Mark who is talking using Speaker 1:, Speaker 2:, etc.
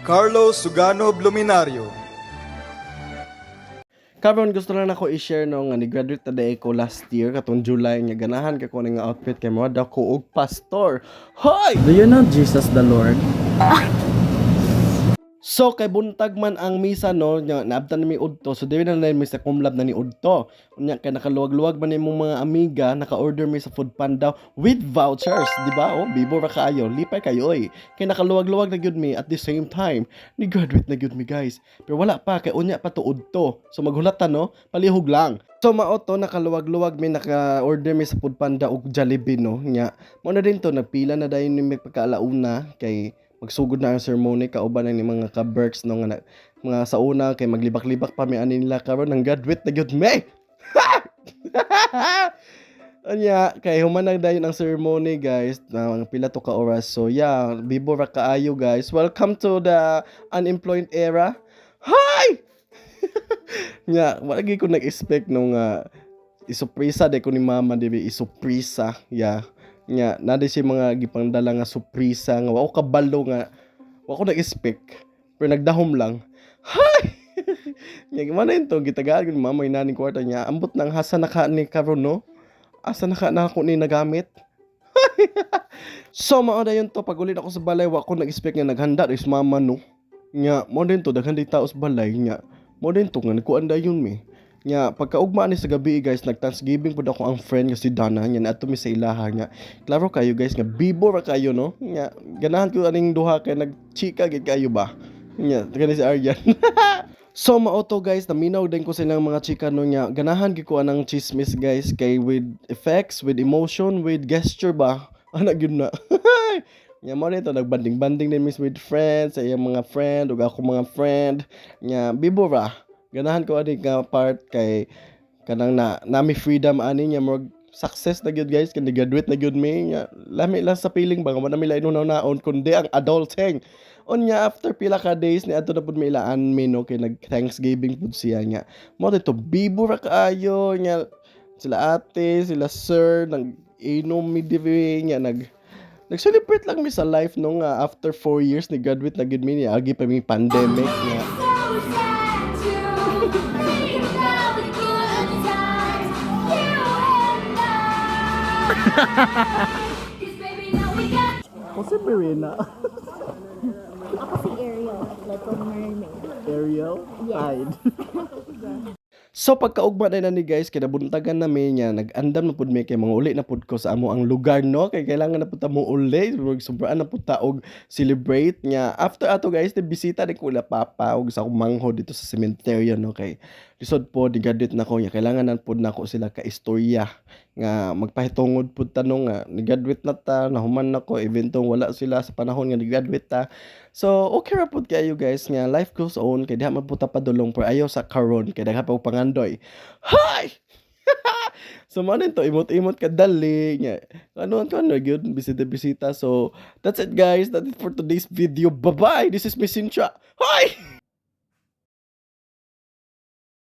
Speaker 1: Carlos Suganob Luminario.
Speaker 2: Karon gusto lang nako i-share no nga ni-graduate na diay ko last year katong July nga ganahan kay ko ni nga outfit kay mo daw ko og pastor. Hoy!
Speaker 3: Do you know Jesus the Lord?
Speaker 2: So kay buntag man ang misa no nya naabtan mi udto, so diri na lang mi sa Kumlab na ni udto. Unya kay nakaluwag-luwag man imong mga amiga, naka-order mi sa Food Panda with vouchers, di ba? Oh, bibo ra kaayo, lipay kayo oy. Kay nakaluwag-luwag na gyud mi, at the same time ni graduate na gyud mi, guys. Pero wala pa kay unya pa to udto. So maghulat ta no, palihog lang. So mao to, nakaluwag-luwag mi, naka-order mi sa Food Panda og Jollibee no. Nya mao na din to, nagpila na dayon ni pagkaalauna kay magsugod na ang ceremony kauban ni mga ka-Berks no nga na, mga sa una kay maglibak-libak pa mi ani nila. Karon nang graduate na gyud mi. Anya, kay human na dayon ang ceremony, guys, na mga pila to ka oras. So yeah, bibo ra kaayo, guys. Welcome to the unemployed era. Hi! Nya, wala gyud ko nag-expect no nga isuprisa de ko ni mama dibi, isuprisa. Yeah. Nya, naa siya mga gipangdala nga surpresa nga wa ko kabalo nga wa ko nag-expect. Pero nagdahom lang. Hi! Nya, man na to gitagaan ko ni mama inaning kwarta niya. Ambot nang hasa na ka ni karon no? Asa na ka na ako ni nagamit? So mao dayon to, pag ulit ako sa balay, wa ko nag-expect nga naghanda is mama no. Nya mao din to, daghan di tao sa balay nya. Mao din to nga nagkuan dayon mi. Nya pagkaugma ni sa gabi, guys, nag Thanksgiving pud ako ang friend nga si Dana nya naadto mi sa ilaha nya. Klaro kayo, guys, nga bibo ra kayo no. Nya ganahan ko aning duha kay nagchika gid kayo ba. Nya kani si Aryan. So mao to, guys, naminaw din ko silang mga chika no nya. Ganahan gyud ko anang chismis, guys, kay with effects, with emotion, with gesture ba. Ana gyud na. Nya mao to, nagbanding-banding din mis with friends, sa iyang mga friend ug ako mga friend. Nya bibo ra. Ganahan ko ani nga part kay kanang na nami freedom ani nya, murag success na gyud, guys, kay graduate na gyud mi nya. Lami lang sa feeling ba nga wala mi lain naon kundi ang adulting. Unya after pila ka days ni adto na pud mi ilaan mi no kay nag Thanksgiving pud siya nya. Mao dito, bibo ra kaayo nya, sila ate, sila sir, nag inom mi diri nya, nag-celebrate lang mi sa life no nga after 4 years ni graduate na gyud mi niya, agi pa mi pandemic nga.
Speaker 4: So sad to think about the good times, you and I. 'Cause baby, now we got
Speaker 3: Ako si Verena.
Speaker 5: Ako si Ariel, Little Mermaid.
Speaker 3: Ariel?
Speaker 5: Yes.
Speaker 3: Hide.
Speaker 2: So pagkaugma na ni, guys, kay nabuntagan na mi niya, nag-andam na pud mi kay mga uli na pud ko sa amo ang lugar no kay kailangan na pud ta mo uli, murag sobraan na pud ta og celebrate niya. After ato, guys, ni bisita ni ko ila papa og sa akong manghod dito sa sementeryo no kay lisod po di graduate na ko niya, kailangan na pud nako sila ka istorya nga magpahitungod pud ta no nga ni graduate na ta, nahuman na ko even though wala sila sa panahon nga ni graduate ta. So okay ra pud kayo, guys, nga life goes on kay diha man pud ta padulong, pero ayaw sa karon kay daghan pa og pangandoy. Hi! So mao to, imot-imot kadali nga. Ano ano gyud, bisita-bisita. So that's it, guys. That's it for today's video. Bye-bye. This is Miss Sintra. Hi!